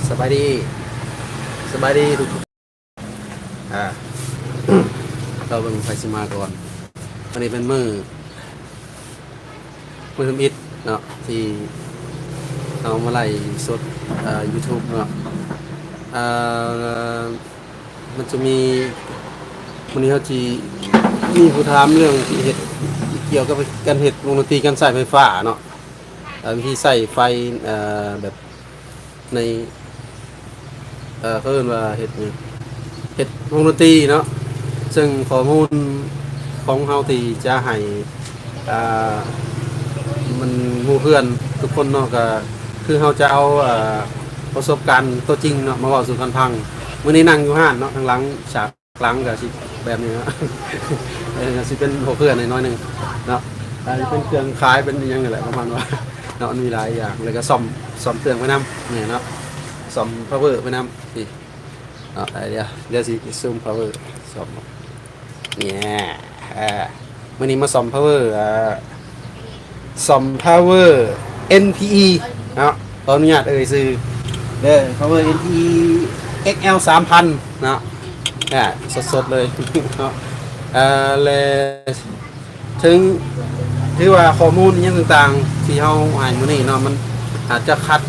ສະບາຍດີ ສະບາຍດີທຸກໆ ອ່າ ລອເບິ່ງໃຜຊິມາກ່ອນ. ອັນນີ້ເປັນມື້ ມື້ທຳອິດເນາະ ທີ່ເຮົາມາໄລຟ໌ສົດ ເອີ ຢູທູບເນາະ. ເອີ ມັນຈະມີ ມື້ນີ້ເຮົາຊິມີຜູ້ຖາມເລື່ອງທີ່ເຮັດ ກ່ຽວກັບການເຮັດວົງດົນຕີ ການໃຊ້ໄຟຟ້າເນາະ ເອີ ວິທີໃຊ້ໄຟ ເອີ ແບບ ໃນ ເອີ ເຂົາເອີ້ນວ່າເຮັດຫຍັງ ເຮັດວົງດົນຕີເນາະ. ເຊິ່ງຂໍ້ມູນຂອງເຮົາທີ່ຈະໃຫ້ ອ່າ ມັນໝູ່ເພື່ອນທຸກຄົນເນາະ ກໍຄືເຮົາຈະເອົາ ເອີ ປະສົບການຕົວຈິງເນາະ ມາເວົ້າສູ່ກັນຟັງ. ມື້ນີ້ນັ່ງຢູ່ຮ້ານເນາະ ທາງຫຼັງສາກ ຫຼັງກໍຊິແບບນີ້ເນາະ ເອີ ກໍຊິເປັນຫົວເຄື່ອງໜ້ອຍໜຶ່ງເນາະ ອາ ຊິເປັນເຄື່ອງຂາຍ ເປັນອີ່ຫຍັງນີ້ແຫຼະ ປະມານວ່າເນາະ ມັນມີຫຼາຍຢ່າງ. ແລ້ວກໍສ້ອມ ສ້ອມເຄື່ອງໄປນຳນີ້ເນາະ ສ້ອມພາວເວີໄປນຳ ນີ້ເນາະ. ດຽວ ດຽວຊິຊູມພາວເວີ ສ້ອມ ນີ້ ເອີ ມື້ນີ້ມາສ້ອມພາວເວີ ເອີ ສ້ອມພາວເວີ ເອັນພີອີ ເນາະ ຂໍອະນຸຍາດເອີ່ຍຊື່ເດີ ພາວເວີ ເອັນພີອີ ເອັກແອລ ສາມພັນເນາະ ອ່າ ສົດໆເລີຍເນາະ. ເອີ ແລະ ເຖິງ ຖືວ່າຂໍ້ມູນອີ່ຫຍັງຕ່າງໆ ທີ່ເຮົາໃຫ້ມື້ນີ້ເນາະ ມັນອາດຈະຂັດ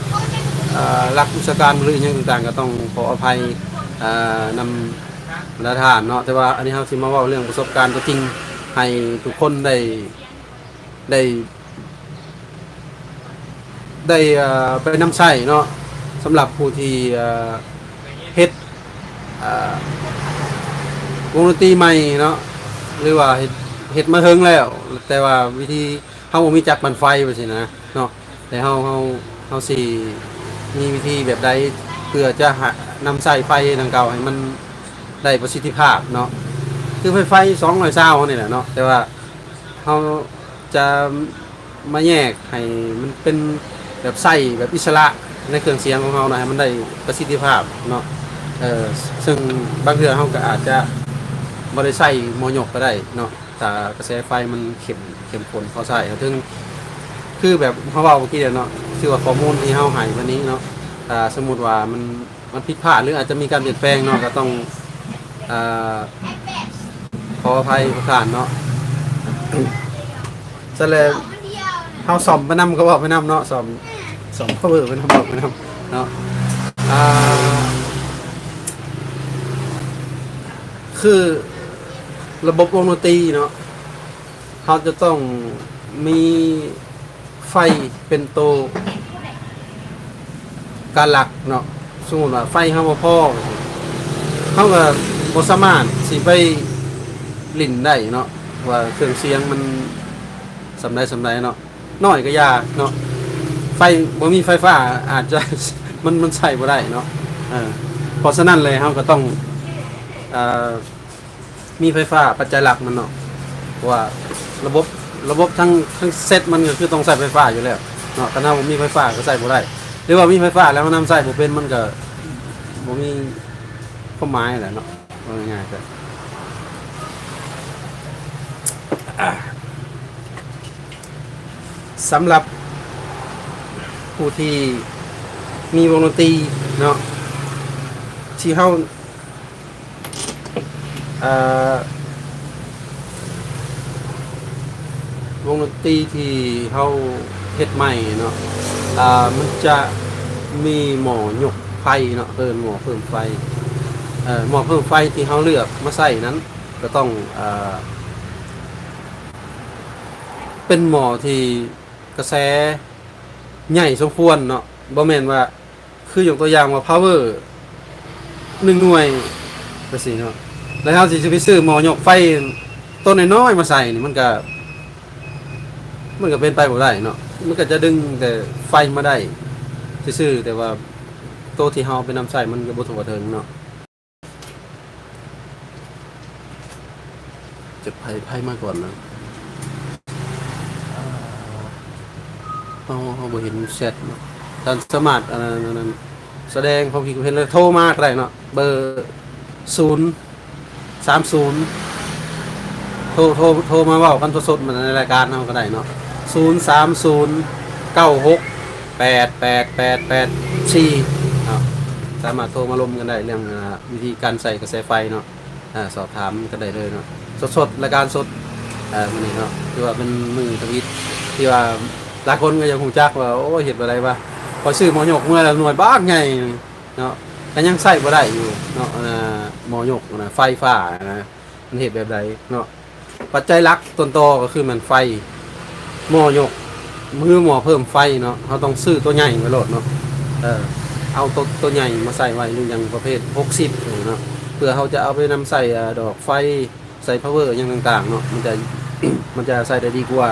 ເອີ ຫຼັກວິຊາການ ຫຼື ອີ່ຫຍັງຕ່າງໆ ກໍຕ້ອງຂໍອະໄພ ເອີ ນຳ ບັນດາທ່ານເນາະ. ແຕ່ວ່າອັນນີ້ເຮົາຊິມາເວົ້າເລື່ອງປະສົບການຕົວຈິງ ໃຫ້ທຸກຄົນໄດ້ ໄດ້ ໄດ້ ເອີ ໄປນຳໃຊ້ເນາະ ສຳລັບຜູ້ທີ່ ເອີ ເຮັດ ເອີ ວົງດົນຕີໃໝ່ເນາະ ຫຼືວ່າເຮັດ ເຮັດມາເຖິງແລ້ວ ແຕ່ວ່າວິທີ ເຮົາບໍ່ມີຈັກປັ່ນໄຟ ແບບຊີ້ນະເນາະ. ແຕ່ເຮົາ ເຮົາ ເຮົາຊິມີວິທີແບບໃດ ເພື່ອຈະຫາ ນຳໃຊ້ໄຟດັ່ງກ່າວໃຫ້ມັນໄດ້ປະສິດທິພາບເນາະ ຄືໄຟ ໄຟສອງຮ້ອຍຊາວເຮົານີ້ແຫຼະເນາະ. ແຕ່ວ່າເຮົາຈະມາແຍກໃຫ້ມັນເປັນແບບໃຊ້ແບບອິດສະຫຼະໃນເຄື່ອງສຽງຂອງເຮົານະ ໃຫ້ມັນໄດ້ປະສິດທິພາບເນາະ. ເຊິ່ງບາງເທື່ອເຮົາກໍອາດຈະບໍ່ໄດ້ໃຊ້ໝໍ້ຍົກກໍໄດ້ເນາະ. ຖ້າກະແສໄຟມັນເຂັ້ມ ເຂັ້ມຂົນພໍໃຊ້ ເຖິງ ຄືແບບເຮົາເວົ້າເມື່ອກີ້ແຫຼະເນາະ ຖືວ່າຂໍ້ມູນທີ່ເຮົາໃຫ້ວັນນີ້ເນາະ ຖ້າສົມມຸດວ່າມັນ ມັນຜິດພາດ ຫຼື ອາດຈະມີການປ່ຽນແປງເນາະ ກໍຕ້ອງ ເອີ ຂໍອະໄພທຸກທ່ານເນາະ. ສະແລ້ວ ເຮົາສ້ອມໄປນຳ ກໍເວົ້າໄປນຳເນາະ ສ້ອມ ສ້ອມພາວເວີໄປນຳ ເວົ້າໄປນຳເນາະ. ອ່າ ຄືລະບົບວົງດົນຕີເນາະ ເຮົາຈະຕ້ອງມີໄຟເປັນໂຕການຫຼັກເນາະ. ສົມມຸດວ່າໄຟເຮົາບໍ່ພໍ ເຮົາກໍບໍ່ສາມາດຊິໄປຫຼິ້ນໄດ້ເນາະ ວ່າເຄື່ອງສຽງມັນສ່ຳໃດສ່ຳໃດເນາະ. ນ້ອຍກໍຢ່າເນາະ ໄຟ ບໍ່ມີໄຟຟ້າອາດຈະ ມັນ ມັນໃຊ້ບໍ່ໄດ້ເນາະ. ເອີ ເພາະສະນັ້ນແຫຼະ ເຮົາກໍຕ້ອງ ເອີ ມີໄຟຟ້າປັດໄຈຫຼັກມັນເນາະ ເພາະວ່າລະບົບ ລະບົບທັງ ທັງເຊັດມັນກໍຄືຕ້ອງໃຊ້ໄຟຟ້າຢູ່ແລ້ວເນາະ. ຄັນເຮົາບໍ່ມີໄຟຟ້າກໍໃຊ້ບໍ່ໄດ້ ຫຼືວ່າມີໄຟຟ້າແລ້ວເຮົານຳໃຊ້ບໍ່ເປັນ ມັນກໍບໍ່ມີຄວາມໝາຍແຫຼະເນາະ ເວົ້າງ່າຍໆ. ກໍ ສຳລັບຜູ້ທີ່ມີວົງດົນຕີເນາະ ທີ່ເຮົາ ເອີ ວົງດົນຕີທີ່ເຮົາເຮັດໃໝ່ເນາະ ອ່າ ມັນຈະມີໝໍ້ຍົກໄຟເນາະ ເອີ້ນໝໍ້ເພີ່ມໄຟ ເອີ ໝໍ້ເພີ່ມໄຟທີ່ເຮົາເລືອກມາໃຊ້ນັ້ນ ກໍຕ້ອງ ເອີ ເປັນໝໍ້ທີ່ກະແສໃຫຍ່ສົມຄວນເນາະ ບໍ່ແມ່ນວ່າ ຄືຍົກຕົວຢ່າງວ່າພາວເວີໜຶ່ງໜ່ວຍຈັ່ງຊີ້ເນາະ ແລ້ວເຮົາຊິໄປຊື້ໝໍ້ຍົກໄຟໂຕນ້ອຍໆມາໃສ່ນີ້ ມັນກະ ມັນກະເປັນໄປບໍ່ໄດ້ເນາະ. ມັນກະຈະດຶງແຕ່ໄຟມາໄດ້ຊື່ໆ ແຕ່ວ່າໂຕທີ່ເຮົາເອົາໄປນຳໃຊ້ມັນກະບໍ່ທົ່ວເຖິງເນາະ. ຈະໃຜ ໃຜມາກ່ອນນະ? ເຮົາ ເຮົາບໍ່ເຫັນແຊັດເນາະ. ທ່ານສາມາດ ອັນນັ້ນ ອັນນັ້ນ ສະແດງຄວາມຄິດເຫັນ ແລ້ວໂທມາກໍໄດ້ເນາະ ເບີສູນສາມສູນ ໂທ ໂທ ໂທມາເວົ້າກັນສົດໆ ມາໃນລາຍການເຮົາກໍໄດ້ເນາະ ສູນສາມສູນ ເກົ້າຫົກ ແປດແປດແປດແປດສີ່ເນາະ. ສາມາດໂທມາລົມກັນໄດ້ເລື່ອງ ອາ ວິທີການໃຊ້ກະແສໄຟເນາະ ອາ ສອບຖາມກັນໄດ້ເລີຍເນາະ ສົດໆ ລາຍການສົດ ອາ ມື້ນີ້ເນາະ ຖືວ່າເປັນມື້ທຳອິດທີ່ວ່າຫຼາຍຄົນກໍຢາກຮູ້ຈັກວ່າ ໂອ້ຍ ເຮັດແບບໃດວະ ຂ້ອຍຊື້ໝໍ້ຍົກເມືອແລ້ວ ໜ່ວຍບັກໃຫຍ່ເນາະ ກໍຍັງໃຊ້ບໍ່ໄດ້ຢູ່ເນາະ ອາ ໝໍ້ຍົກນະ ໄຟຟ້ານະ ມັນເຮັດແບບໃດເນາະ ປັດໄຈຫຼັກຕົ້ນຕໍກໍຄືແມ່ນໄຟ ໝໍ້ຍົກ ຫຼື ໝໍ້ເພີ່ມໄຟເນາະ ເຮົາຕ້ອງຊື້ຕົວໃຫຍ່ໄວ້ໂລດເນາະ ເອີ ເອົາໂຕ ໂຕໃຫຍ່ມາໃສ່ໄວ້ ຫຼື ຢ່າງປະເພດຫົກສິບເນາະ ເພື່ອເຮົາຈະເອົາໄປນຳໃສ່ ອາ ດອກໄຟ ໃສ່ພາວເວີຫຍັງຕ່າງໆເນາະ ມັນຈະ ມັນຈະໃສ່ໄດ້ດີກວ່າ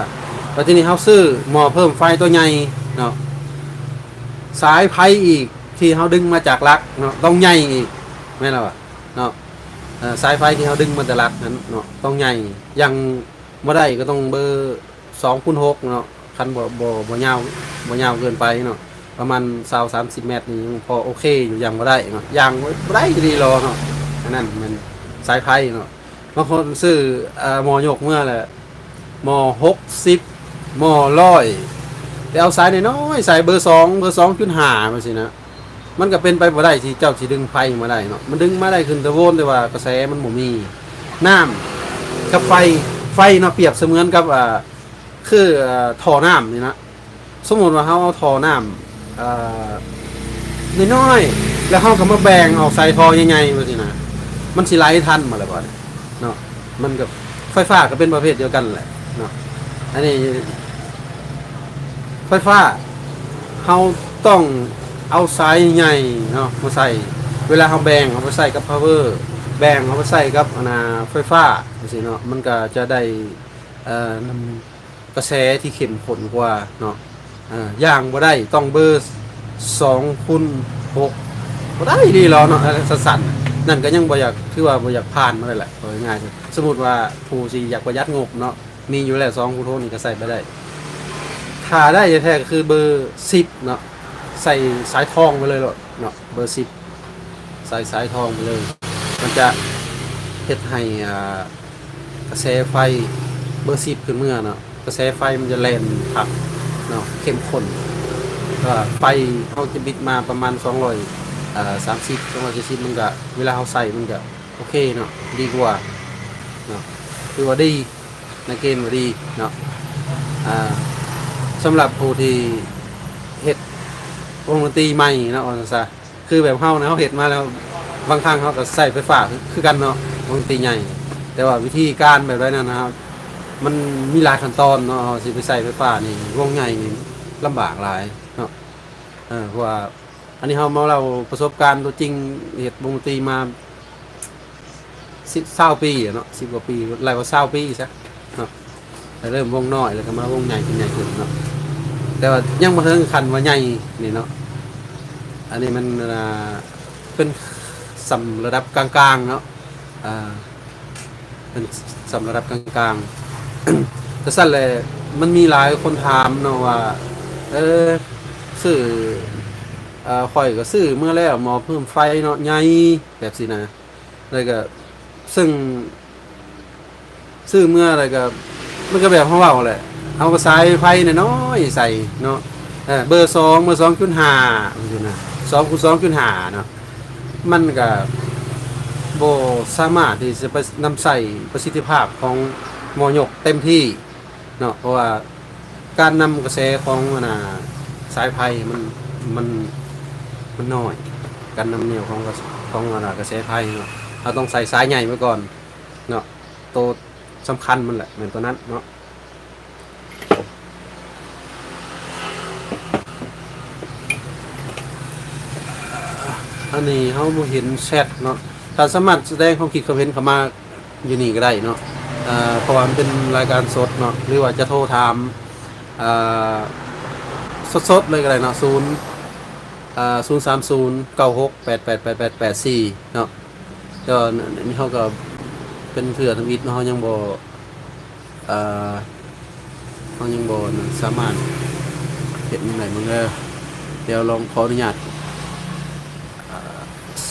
ແລ້ວທີນີ້ເຮົາຊື້ໝໍ້ເພີ່ມໄຟຕົວໃຫຍ່ເນາະ ສາຍໄຟອີກທີ່ເຮົາດຶງມາຈາກຫຼັກເນາະ ຕ້ອງໃຫຍ່ອີກ ແມ່ນແລ້ວວະເນາະ ເອີ ສາຍໄຟທີ່ເຮົາດຶງມາແຕ່ຫຼັກຫັ້ນເນາະ ຕ້ອງໃຫຍ່ ຢ່າງບໍ່ໄດ້ກໍຕ້ອງເບີສອງຄູນຫົກເນາະ ຄັນບໍ່ ບໍ່ ບໍ່ຍາວ ບໍ່ຍາວເກີນໄປເນາະ ປະມານຊາວສາມສິບແມັດນີ້ຍັງພໍໂອເຄຢູ່ ຢ່າງບໍ່ໄດ້ເນາະ ຢ່າງບໍ່ ບໍ່ໄດ້ອີ່ຫຼີຫຼໍເນາະ ອັນນັ້ນແມ່ນສາຍໄຟເນາະ ບາງຄົນຊື້ ເອີ ໝໍ້ຍົກເມືອແຫຼະ ໝໍ້ຫົກສິບ ໝໍ້ຮ້ອຍ ແຕ່ເອົາສາຍນ້ອຍໆ ສາຍເບີສອງ ເບີສອງຈຸດຫ້າ ຈັ່ງຊີ້ນະ ມັນກໍເປັນໄປບໍ່ໄດ້ທີ່ເຈົ້າຊິດຶງໄຟມາໄດ້ເນາະ ມັນດຶງມາໄດ້ຂຶ້ນແຕ່ໂວນ ແຕ່ວ່າກະແສມັນບໍ່ມີ ນ້ຳກັບໄຟ ໄຟເນາະ ປຽບສະເໝືອນກັບ ອາ ຄື ເອີ ທໍ່ນ້ຳນີ້ນະ ສົມມຸດວ່າເຮົາເອົາທໍ່ນ້ຳ ເອີ ນ້ອຍໆ ແລ້ວເຮົາກໍມາແບ່ງອອກໃສ່ທໍ່ໃຫຍ່ໆ ຈັ່ງຊີ້ນະ ມັນຊິໄຫຼທັນບໍ່ລະບາດນີ້ເນາະ ມັນກໍ ໄຟຟ້າກໍເປັນປະເພດດຽວກັນແຫຼະເນາະ ອັນນີ້ ໄຟຟ້າ ເຮົາຕ້ອງເອົາສາຍໃຫຍ່ເນາະມາໃສ່ ເວລາເຮົາແບ່ງເອົາໄປໃສ່ກັບພາວເວີ ແບ່ງເອົາໄປໃສ່ກັບ ອັນນ່າ ໄຟຟ້າຈັ່ງຊີ້ເນາະ ມັນກໍຈະໄດ້ ເອີ ນຳກະແສທີ່ເຂັ້ມຂຸ້ນກວ່າເນາະ ເອີ ຢ່າງບໍ່ໄດ້ຕ້ອງເບີສອງຄູນຫົກ ບໍ່ໄດ້ດີຫຼໍເນາະ ເອີ ສັ້ນໆ ນັ້ນກໍຍັງບໍ່ຢາກ ຖືວ່າບໍ່ຢາກຜ່ານມາເລີຍແຫຼະ ເວົ້າງ່າຍໆ ສົມມຸດວ່າຜູ້ທີ່ຢາກປະຢັດງົບເນາະ ມີຢູ່ແລ້ວສອງຄູນຫົກນີ້ກໍໃສ່ໄປໄດ້ ຖ້າໄດ້ແທ້ໆກໍຄືເບີສິບເນາະ ໃສ່ສາຍທອງໄປເລີຍໂລດເນາະ ເບີສິບ ໃສ່ສາຍທອງໄປເລີຍ ມັນຈະເຮັດໃຫ້ ອ່າ ກະແສໄຟເບີສິບຂຶ້ນເມືອເນາະ ກະແສໄຟມັນຈະແລ່ນຄັກເນາະ ເຂັ້ມຂຸ້ນ ແລ້ວໄຟເຮົາຈະບິດມາປະມານສອງຮ້ອຍ ເອີ ສາມສິບ ສອງຮ້ອຍສີ່ສິບ ມັນກະ ເວລາເຮົາໃຊ້ມັນກະໂອເຄເນາະ ດີກວ່າເນາະ ຖືວ່າດີ ໃນເກນວ່າດີເນາະ ອ່າ ສຳລັບຜູ້ທີ່ເຮັດວົງດົນຕີໃໝ່ເນາະ ວ່າຊັ້ນຊະ ຄືແບບເຮົານະ ເຮົາເຮັດມາແລ້ວ ບາງຄັ້ງເຮົາກໍໃຊ້ໄຟຟ້າຄື ຄືກັນເນາະ ວົງດົນຕີໃຫຍ່ ແຕ່ວ່າວິທີການແບບໃດນັ້ນນະ ມັນມີຫຼາຍຂັ້ນຕອນເນາະ ເຮົາຊິໄປໃຊ້ໄຟຟ້ານີ້ ວົງໃຫຍ່ນີ້ລຳບາກຫຼາຍເນາະ ເອີ ເພາະວ່າ ອັນນີ້ເຮົາມາເລົ່າປະສົບການຕົວຈິງ ເຮັດວົງດົນຕີມາ ສິບ ຊາວປີແລ້ວເນາະ ສິບກວ່າປີ ຫຼາຍກວ່າຊາວປີຊະເນາະ ແຕ່ເລີ່ມວົງນ້ອຍ ແລ້ວກໍມາວົງໃຫຍ່ຂຶ້ນ ໃຫຍ່ຂຶ້ນເນາະ ແຕ່ວ່າຍັງບໍ່ເຖິງຂັ້ນວ່າໃຫຍ່ນີ້ເນາະ ອັນນີ້ມັນ ອ່າ ເປັນສ່ຳລະດັບກາງໆເນາະ ອ່າ ເປັນສ່ຳລະດັບກາງໆ ແຕ່ຊັ້ນແຫຼະ ມັນມີຫຼາຍຄົນຖາມເນາະວ່າ ເອີ ຊື້ ເອີ ຂ້ອຍກໍຊື້ເມືອແລ້ວ ໝໍ້ເພີ່ມໄຟເນາະ ໃຫຍ່ ແບບຊີ້ນະ ແລ້ວກໍ ເຊິ່ງຊື້ເມືອແລ້ວກໍ ມັນກໍແບບເຮົາເວົ້າແຫຼະ ເອົາສາຍໄຟນ້ອຍໆໃສ່ເນາະ ເອີ ເບີສອງ ເບີສອງຈຸດຫ້າ ຈັ່ງຊີ້ນະ ສອງຄູນສອງຈຸດຫ້າເນາະ ມັນກໍບໍ່ສາມາດທີ່ຈະໄປນຳໃຊ້ປະສິດທິພາບຂອງໝໍ້ຍົກເຕັມທີ່ເນາະ ເພາະວ່າການນຳກະແສຂອງ ອັນນ່າ ສາຍໄຟມັນ ມັນ ມັນນ້ອຍ ການນຳໜຽວຂອງ ຂອງ ອັນນ່າ ກະແສໄຟເນາະ ເຮົາຕ້ອງໃສ່ສາຍໃຫຍ່ໄວ້ກ່ອນເນາະ ໂຕສຳຄັນມັນແຫຼະ ແມ່ນໂຕນັ້ນເນາະ. ອັນນີ້ເຮົາບໍ່ເຫັນແຊັດເນາະ ທ່ານສາມາດສະແດງຄວາມຄິດຄວາມເຫັນເຂົ້າມາຢູ່ນີ້ກໍໄດ້ເນາະ ເພາະວ່າມັນເປັນລາຍການສົດເນາະ ຫຼືວ່າຈະໂທຖາມ ເອີ ສົດໆເລີຍກໍໄດ້ເນາະ ສູນ ເອີ ສູນສາມສູນ ເກົ້າຫົກ ແປດແປດແປດແປດແປດສີ່ເນາະ. ແຕ່ວ່າອັນນີ້ເຮົາກໍເປັນເທື່ອທຳອິດເນາະ ເຮົາຍັງບໍ່ ເອີ ເຮົາຍັງບໍ່ສາມາດເຮັດຫຍັງໄດ້ເບິ່ງເດີ. ດຽວລອງຂໍອະນຸຍາດ ເອີ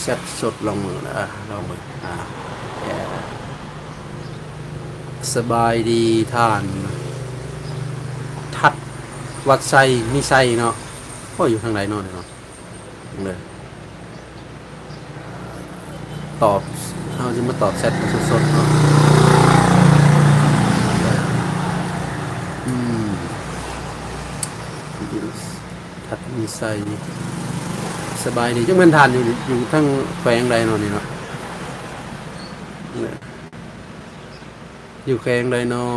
ແຊັດສົດລອງເບິ່ງ ເອີ ລອງເບິ່ງ ເອີ ສະບາຍດີທ່ານ ທັດວັດໄຊ ມີໄຊເນາະ. ໂອ້ ຢູ່ທາງໃດເນາະນີ້ເນາະ. ເບິ່ງເດີ ຕອບ ເຮົາຊິມາຕອບແຊັດກັນສົດໆເນາະ. ອືມ ທັດມີໄຊ ສະບາຍດີ. ຈັກແມ່ນທ່ານຢູ່ ຢູ່ທາງແຂວງໃດເນາະນີ້ເນາະ? ຢູ່ແຂວງໃດເນາະ?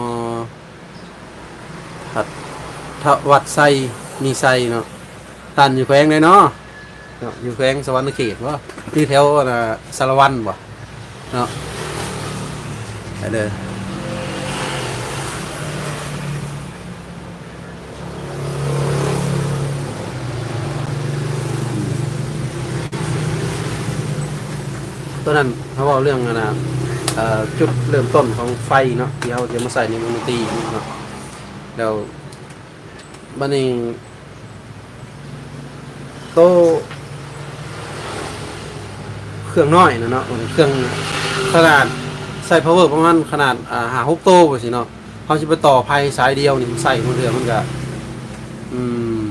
ທັດ ທະ ວັດໄຊ ມີໄຊເນາະ. ທ່ານຢູ່ແຂວງໃດເນາະ? ເນາະ ຢູ່ແຂວງສະຫວັນນະເຂດບໍ່ ຫຼືແຖວ ອັນນ່າ ສາລະວັນບໍ່ເນາະ? ໄປເດີ. ຕອນນັ້ນເຮົາເວົ້າເລື່ອງ ອັນນ່າ ເອີ ຈຸດເລີ່ມຕົ້ນຂອງໄຟເນາະ ທີ່ເຮົາຈະມາໃຊ້ໃນວົງດົນຕີເນາະ. ແລ້ວ ບາດນີ້ໂຕເຄື່ອງນ້ອຍນະເນາະ ເຄື່ອງຂະໜາດໃຊ້ພາວເວີປະມານຂະໜາດ ອ່າ ຫ້າຫົກໂຕຈັ່ງຊີ້ເນາະ ເຮົາຊິໄປຕໍ່ໄພສາຍດຽວນີ້ ມັນໃຊ້ບາງເທື່ອມັນກະ ອືມ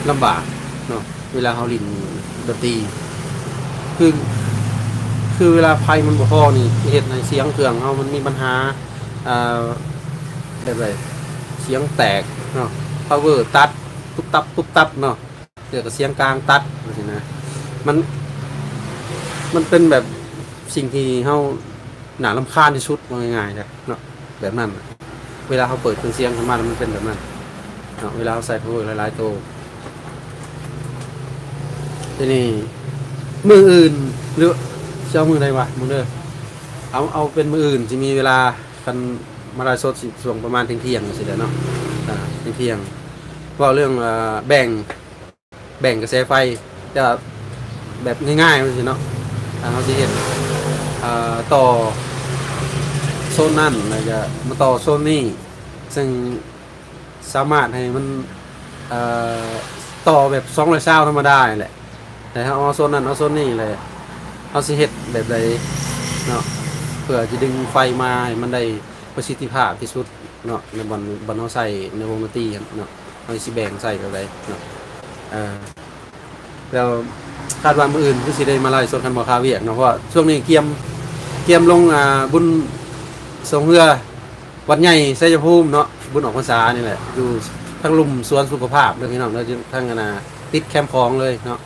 ລຳບາກເນາະ ເວລາເຮົາຫຼິ້ນດົນຕີ ຄື ຄືເວລາໄພມັນບໍ່ພໍນີ້ ເຮັດໃຫ້ສຽງເຄື່ອງເຮົາມັນມີບັນຫາ ອ່າ ແບບໃດ ສຽງແຕກເນາະ ພາວເວີຕັດ ຕຸບຕັບ ຕຸບຕັບເນາະ ແລ້ວກໍສຽງກາງຕັດຈັ່ງຊີ້ນະ. ມັນ ມັນເປັນແບບສິ່ງທີ່ເຮົາໜ້າລຳຄານທີ່ສຸດ ເວົ້າງ່າຍໆເນາະ ແບບນັ້ນ. ເວລາເຮົາເປີດເຄື່ອງສຽງຂຶ້ນມາແລ້ວມັນເປັນແບບນັ້ນເນາະ ເວລາເຮົາໃສ່ພາວເວີຫຼາຍໆໂຕ. ທີນີ້ມື້ອື່ນ ຫຼືຊິເອົາມື້ໃດວະ ມື້ເດີ ເອົາ ເອົາເປັນມື້ອື່ນ ຊິມີເວລາ ຄັນມາໄລຟ໌ສົດຊິຊ່ວງປະມານທ່ຽງໆຈັ່ງຊີ້ແຫຼະເນາະ ອ່າ ທ່ຽງໆ ເວົ້າເລື່ອງ ເອີ ແບ່ງ ແບ່ງກະແສໄຟ ແຕ່ວ່າແບບງ່າຍໆຈັ່ງຊີ້ເນາະ ອ່າ ເຮົາຊິເຮັດ ເອີ ຕໍ່ໂຊນນັ້ນ ແລ້ວກະມາຕໍ່ໂຊນນີ້ ເຊິ່ງ ສາມາດໃຫ້ມັນ ເອີ ຕໍ່ແບບສອງຮ້ອຍຊາວທຳມະດານີ້ແຫຼະ ແລ້ວເຮົາເອົາໂຊນນັ້ນເອົາໂຊນນີ້ແຫຼະ ເຮົາຊິເຮັດແບບໃດເນາະ ເພື່ອຈະດຶງໄຟມາໃຫ້ມັນໄດ້ປະສິດທິພາບທີ່ສຸດເນາະ ໃນບ່ອນ ບ່ອນເຮົາໃຊ້ໃນວົງດົນຕີຫັ້ນເນາະ ເຮົາຊິແບ່ງໃສ່ແບບໃດເນາະ ເອີ ແລ້ວຄາດວ່າມື້ອື່ນຄືຊິໄດ້ມາໄລຟ໌ສົດ ຄັນບໍ່ຄາວຽກເນາະ ເພາະວ່າຊ່ວງນີ້ກຽມ ກຽມລົງ ອ່າ ບຸນຊ່ວງເຮືອ ວັດໃຫຍ່ໄຊຍະພູມເນາະ ບຸນອອກພັນສານີ້ແຫຼະ ຢູ່ທາງລຸ່ມສວນສຸຂະພາບເດີພີ່ນ້ອງເດີ ຢູ່ທາງ ອັນນ່າ ຕິດແຄມຂອງເລີຍເນາະ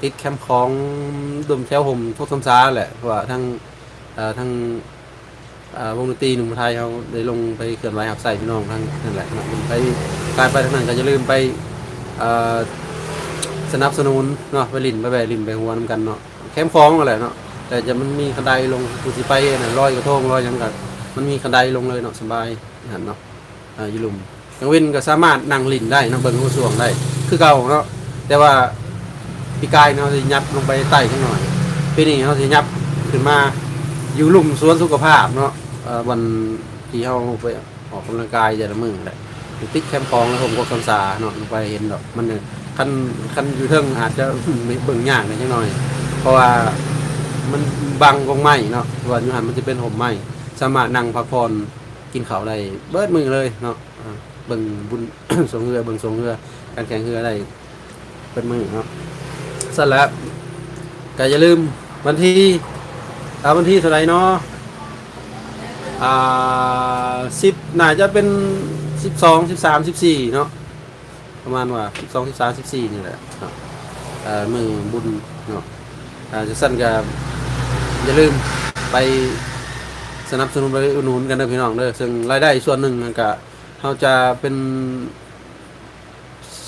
ຕິດແຄມຂອງ ດົມແຖວຮົ່ມທົ່ວສຳສາແຫຼະ ເພາະວ່າທາງ ເອີ ທາງ ເອີ ວົງດົນຕີໜຸ່ມໄທເຮົາໄດ້ລົງໄປເຄື່ອນໄຫວຮັບໃຊ້ພີ່ນ້ອງທາງນັ້ນແຫຼະເນາະ ໄປ ການໄປທາງນັ້ນກໍຢ່າລືມໄປ ເອີ ສະໜັບສະໜູນເນາະ ໄປຫຼິ້ນ ໄປແວ່ຫຼິ້ນໄປຫົວນຳກັນເນາະ ແຄມຂອງຫັ້ນແຫຼະເນາະ ແຕ່ຈະ ມັນມີຄັນໄດລົງ ຜູ້ທີ່ໄປອັນນັ້ນ ລອຍກະທົງລອຍຫຍັງກໍ ມັນມີຄັນໄດລົງເລີຍເນາະ ສະບາຍຫັ້ນເນາະ ອ່າ ຢູ່ລຸ່ມ ກາງເວັນກໍສາມາດນັ່ງຫຼິ້ນໄດ້ເນາະ ເບິ່ງຮູຊ່ວງໄດ້ຄືເກົ່າເນາະ ແຕ່ວ່າປີກາຍເຮົາຊິຫຍັບລົງໄປໃຕ້ຈັກໜ້ອຍ ປີນີ້ເຮົາຊິຫຍັບຂຶ້ນມາຢູ່ລຸ່ມສວນສຸຂະພາບເນາະ ເອີ ບ່ອນທີ່ເຮົາໄປ ອອກກຳລັງກາຍແຕ່ລະມື້ແຫຼະ ຢູ່ຕິດແຄມຂອງ ແລະ ຮົ່ມກອກສຳສາເນາະ ບໍ່ໄປເຫັນດອກ ມັນ ຄັນ ຄັນຢູ່ເທິງອາດຈະເບິ່ງຍາກແດ່ຈັກໜ້ອຍ ເພາະວ່າມັນບັງກົກໄມ້ເນາະ ເພາະວ່າຢູ່ຫັ້ນມັນຈະເປັນຮົ່ມໄມ້ ສາມາດນັ່ງພັກຜ່ອນກິນເຂົ້າໄດ້ເບິດມື້ເລີຍເນາະ ເບິ່ງບຸນຊ່ວງເຮືອ ເບິ່ງຊ່ວງເຮືອ ການແຂ່ງເຮືອໄດ້ ເປີດມື້ເນາະ ຊັ້ນແຫຼະ ກະຢ່າລືມ ວັນທີ ອ່າ ວັນທີເທົ່າໃດເນາະ ອ່າ ສິບ ໜ້າຈະເປັນສິບສອງ ສິບສາມ ສິບສີ່ເນາະ ປະມານວ່າສິບສອງ ສິບສາມ ສິບສີ່ນີ້ແຫຼະເນາະ ເອີ ມື້ບຸນເນາະ ອ່າ ຈັ່ງຊັ້ນກະຢ່າລືມໄປສະໜັບສະໜູນ ໄປອຸດໜູນກັນເດີພີ່ນ້ອງເດີ ເຊິ່ງລາຍໄດ້ສ່ວນໜຶ່ງຫັ້ນກະ ເຮົາຈະເປັນ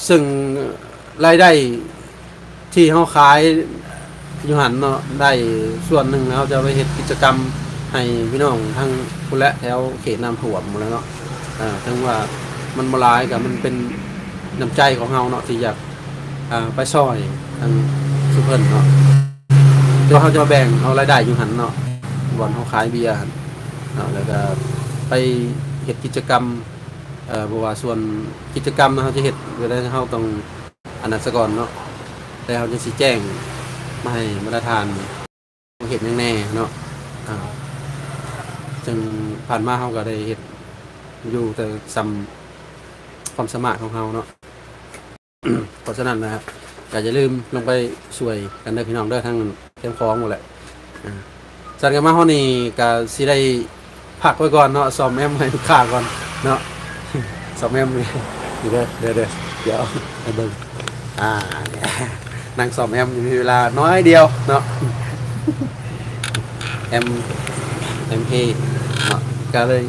ເຊິ່ງລາຍໄດ້ທີ່ເຮົາຂາຍຢູ່ຫັ້ນເນາະ ໄດ້ສ່ວນໜຶ່ງ ເຮົາຈະໄປເຮັດກິດຈະກຳໃຫ້ພີ່ນ້ອງທາງພຸ້ນແຫຼະ ແຖວເຂດນ້ຳຖ້ວມພຸ້ນແຫຼະເນາະ ເຖິງວ່າມັນບໍ່ຫຼາຍ ກໍມັນເປັນນ້ຳໃຈຂອງເຮົາເນາະ ທີ່ຢາກ ອ່າ ໄປຊ່ອຍທາງຊຸມເພິ່ນເນາະ ແຕ່ວ່າເຮົາຈະແບ່ງເອົາລາຍໄດ້ຢູ່ຫັ້ນເນາະ ບ່ອນເຮົາຂາຍເບຍຫັ້ນເນາະ ແລ້ວກໍໄປເຮັດກິດຈະກຳ ເອີ ບໍ່ວ່າສ່ວນກິດຈະກຳເຮົາຈະເຮັດແບບໃດ ເຮົາຕ້ອງອັນນັ້ນສາກ່ອນເນາະ ແລ້ວເຮົາຈຶ່ງຊິແຈ້ງມາໃຫ້ບັນດາທ່ານເຮັດຫຍັງແດ່ເນາະ ອ່າ ເຊິ່ງຜ່ານມາເຮົາກໍໄດ້ເຮັດຢູ່ແຕ່ສ່ຳຄວາມສາມາດຂອງເຮົາເນາະ. ເພາະສະນັ້ນນະ ກໍຢ່າລືມລົງໄປຊ່ວຍກັນເດີພີ່ນ້ອງເດີ ທັງ ຕຽມຂອງໝົດແຫຼະ. ອ່າ ຊັ້ນກໍມາຮອດນີ້ກໍຊິໄດ້ພັກໄວ້ກ່ອນເນາະ, ສ້ອມແອມໃຫ້ລູກຄ້າກ່ອນເນາະ, ສ້ອມແອມນີ້ເດີ ເດີ ເດີ ດຽວໃຫ້ເບິ່ງ. ອ່າ ນັ່ງສ້ອມແອມ ມີເວລາໜ້ອຍດຽວເນາະ, ແອມ ແອມເພເນາະ, ກໍເລີຍ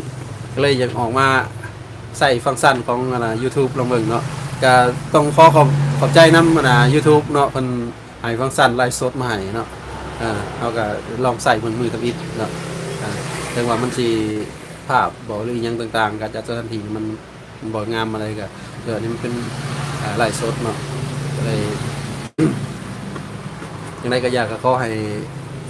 ກໍເລີຍຢາກອອກມາໃຊ້ຟັງຊັນຂອງ ອັນນ່າ YouTube ລອງເບິ່ງເນາະ. ກໍຕ້ອງຂໍຂອບ ຂອບໃຈນຳ ອັນນ່າ YouTube ເນາະ, ເພິ່ນ ໃຫ້ຟັງຊັນໄລຟ໌ສົດມາໃຫ້ເນາະ. ເອີ ເຮົາກໍລອງໃຊ້ເບິ່ງມື້ທຳອິດເນາະ. ເອີ ເຖິງວ່າມັນຊິ ພາບບໍ ຫຼືອີ່ຫຍັງຕ່າງໆ ກໍຈະສະຖານທີ່ມັນບໍ່ງາມປານໃດ ກໍ ເອີ ອັນນີ້ມັນເປັນ ເອີ ໄລຟ໌ສົດເນາະ. ກໍເລີຍ ຈັ່ງໃດກໍຢາກ ກໍຂໍໃຫ້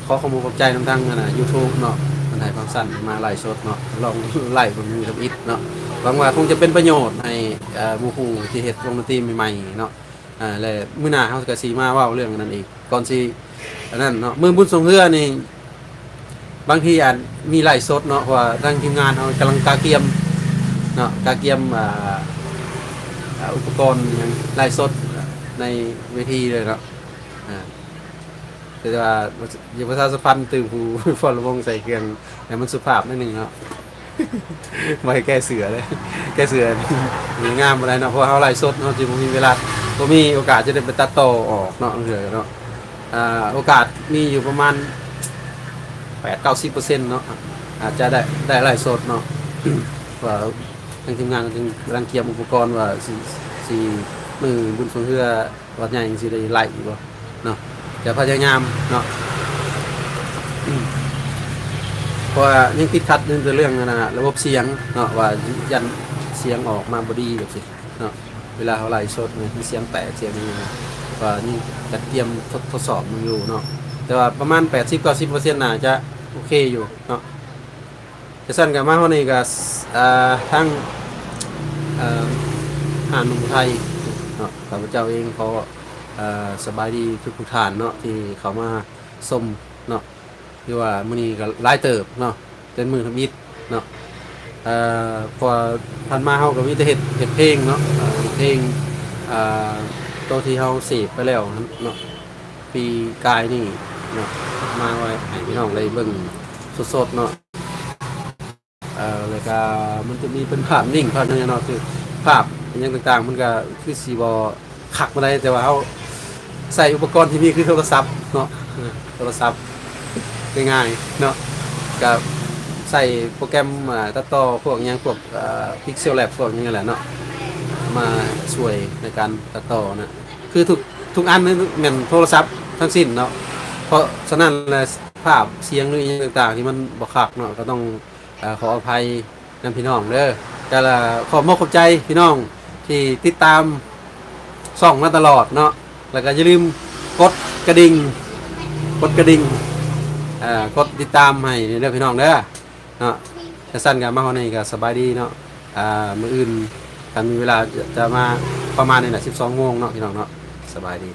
ຂໍຂອບອົກຂອບໃຈນຳທາງ ອັນນ່າ YouTube ເນາະ, ເພິ່ນໃຫ້ຟັງຊັນມາໄລຟ໌ສົດເນາະ, ລອງໄລເບິ່ງມື້ທຳອິດເນາະ. ຫວັງວ່າຄົງຈະເປັນປະໂຫຍດໃຫ້ ເອີ ໝູ່ຄູ່ທີ່ເຮັດວົງດົນຕີໃໝ່ໆເນາະ. ອ່າ ແລະມື້ໜ້າເຮົາກໍຊິມາເວົ້າເລື່ອງອັນນັ້ນອີກ ກ່ອນຊິອັນນັ້ນເນາະ. ມື້ບຸນຊ່ວງເຮືອນີ້ ບາງທີອາດມີໄລຟ໌ສົດເນາະ, ເພາະວ່າທາງທີມງານເຮົາກຳລັງກະກຽມເນາະ, ກະກຽມ ອ່າ ອ່າ ອຸປະກອນຫຍັງ ໄລຟ໌ສົດໃນເວທີເລີຍເນາະ. ອ່າ ແຕ່ວ່າ ຢາກປະຊາສຳພັນເຖິງຜູ້ຟ້ອນລຳໂພງໃສ່ເຄື່ອງໃຫ້ມັນສຸພາບໜ້ອຍໜຶ່ງເນາະ. ບໍ່ໃຫ້ແກ້ເສື້ອເດ້ ແກ້ເສື້ອງາມບໍ່ໄດ້ເນາະ, ເພາະວ່າເຮົາໄລຟ໌ສົດ ເຮົາຊິບໍ່ມີເວລາ ບໍ່ມີໂອກາດຈະໄດ້ໄປຕັດຕໍ່ອອກເນາະ ເທື່ອເນາະ. ອ່າ ໂອກາດມີຢູ່ປະມານແປດເກົ້າສິບເປີເຊັນເນາະ, ອາດຈະໄດ້ ໄດ້ໄລຟ໌ສົດເນາະ. ວ່າທາງທີມງານກຳລັງກຽມອຸປະກອນວ່າຊິ ຊິ ມື້ບຸນຊ່ວງເຮືອ ວັດໃຫຍ່ ຊິໄດ້ໄລຢູ່ບໍ່ເນາະ, ຈະພະຍາຍາມເນາະ. ເພາະວ່າຍັງຕິດຂັດຢູ່ແຕ່ເລື່ອງ ອັນນ່າ ລະບົບສຽງເນາະ, ວ່າຢ້ານສຽງອອກມາບໍ່ດີແບບຊີ້ເນາະ, ເວລາເຮົາໄລຟ໌ສົດນີ້ ມັນສຽງແຕກສຽງຫຍັງນະ, ວ່າຍັງກະກຽມທົດ ທົດສອບມັນຢູ່ເນາະ. ແຕ່ວ່າປະມານແປດສິບເກົ້າສິບເປີເຊັນ ໜ້າຈະໂອເຄຢູ່ເນາະ. ຈັ່ງຊັ້ນກໍມາຮອດນີ້ກໍ ເອີ ທາງ ເອີ ຮ້ານໜຸ່ມໄທເນາະ, ຂ້າພະເຈົ້າເອງຂໍ ເອີ ສະບາຍດີທຸກໆທ່ານເນາະ ທີ່ເຂົ້າມາຊົມເນາະ. ຖືວ່າມື້ນີ້ກໍຫຼາຍເຕີບເນາະ, ເປັນມື້ທຳອິດເນາະ. ເອີ ເພາະວ່າຜ່ານມາເຮົາກໍມີແຕ່ເຮັດ ເຮັດເພງເນາະ, ເຮັດເພງ ເອີ ໂຕທີ່ເຮົາເສບໄປແລ້ວເນາະ ປີກາຍນີ້ເນາະ, ມາໄວ້ໃຫ້ພີ່ນ້ອງໄດ້ເບິ່ງສົດໆເນາະ. ເອີ ແລ້ວກະມັນຈະມີເປັນພາບນິ້ງພາບຫຍັງເນາະ, ຄືພາບອີ່ຫຍັງຕ່າງໆ ມັນກະຄືຊິບໍ່ຄັກປານໃດ, ແຕ່ວ່າເຮົາໃຊ້ອຸປະກອນທີ່ມີຄືໂທລະສັບເນາະ, ເອີ ໂທລະສັບງ່າຍໆເນາະ, ກະໃຊ້ໂປຣແກຣມ ອ່າ ຕັດຕໍ່ພວກຫຍັງ ພວກ ອ່າ ພິກເຊວແລັບ ພວກຫຍັງນີ້ແຫຼະເນາະ ມາຊ່ວຍໃນການຕັດຕໍ່ນະ. ຄືທຸກ ທຸກອັນນີ້ແມ່ນໂທລະສັບທັງສິ້ນເນາະ, ເພາະສະນັ້ນແຫຼະ ພາບສຽງ ຫຼື ອີ່ຫຍັງຕ່າງໆ ທີ່ມັນບໍ່ຄັກເນາະ ກໍຕ້ອງ ເອີ ຂໍອະໄພນຳພີ່ນ້ອງເດີ. ກໍລະຂອບມົກຂອບໃຈພີ່ນ້ອງທີ່ຕິດຕາມຊ່ອງມາຕະຫຼອດເນາະ, ແລ້ວກໍຢ່າລືມກົດກະດິ່ງ ກົດກະດິ່ງ ເອີ ກົດຕິດຕາມໃຫ້ເດີພີ່ນ້ອງເດີເນາະ. ຈັ່ງຊັ້ນກໍມາຮອດນີ້ກໍສະບາຍດີເນາະ, ອ່າ ມື້ອື່ນຄັນມີເວລາຈະ ຈະມາປະມານນີ້ແຫຼະ ສິບສອງໂມງເນາະ ພີ່ນ້ອງເນາະ. ສະບາຍດີ.